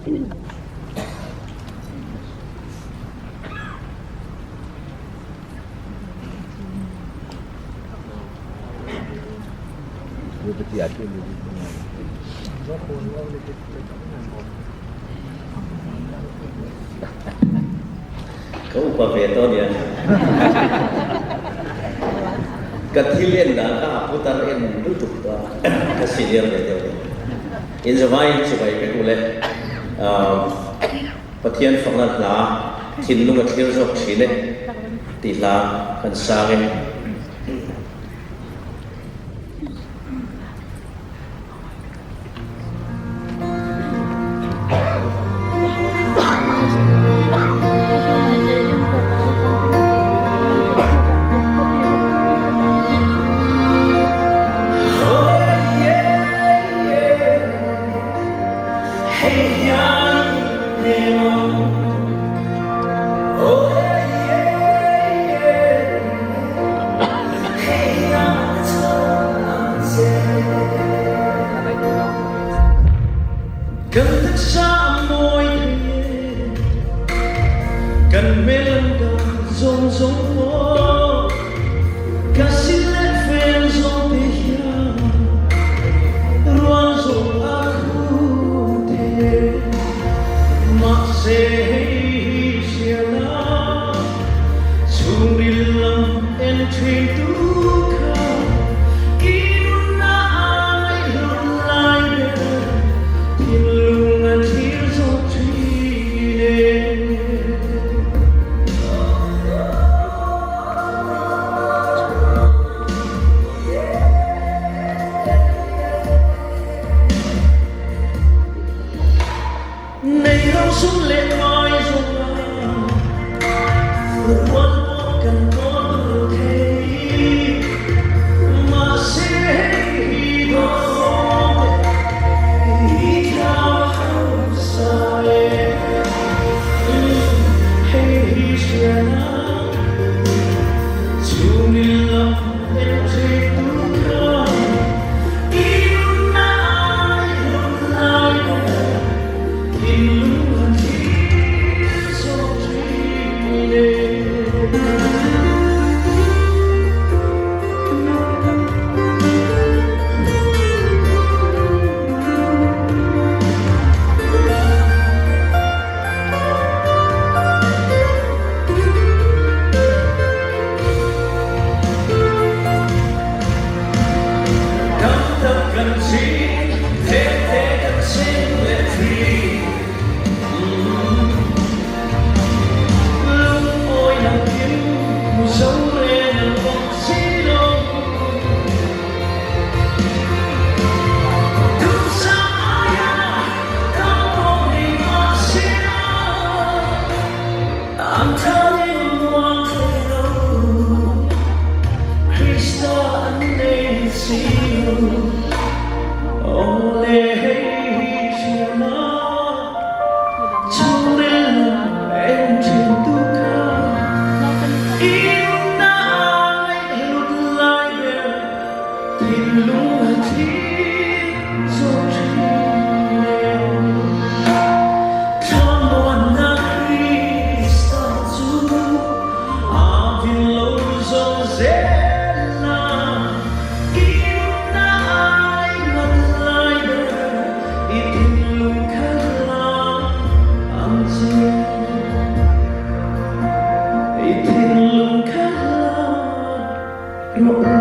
Ka upa ve tawn ya. Ka thil en dan kha a putar en lutuk ta ka senior ve deuh. In zavai in chibai pe u le. Pathian faknak hla thinlung a thlir zawk thin e ti hla kan sang e. Kan taksa mawi kan melam zong zong maw ka sin le fel zong te hian rual zong a khu te mahse hei siala chungril lam en ṭhin tu kha i nunnak ai hlun lai ber thinlung a thlir zawt ṭhin e. Nei lo sum le mai zong ah rual pawh kan kawl thei. Mahse hi dawt hi thla hausa e. Hei hi hria chungil lam en tu kha in ai hun lai thinlung a thil so thin e. Kan tak kan si, te te kan sin le thi. Lung oi nang kim, mu zo re nang bok si lo. Tum sa aya, ka po ni ma si I'm telling one thing, Krista an nei si Ole hei siama chungril en thin tu kha in na ai lut lai ber thinlung a thi zo thin Thlamuannak Krista cu aa din lo zong zel na in na ai ngan lai ber i thinlung kha ang che i thinlung kha ro.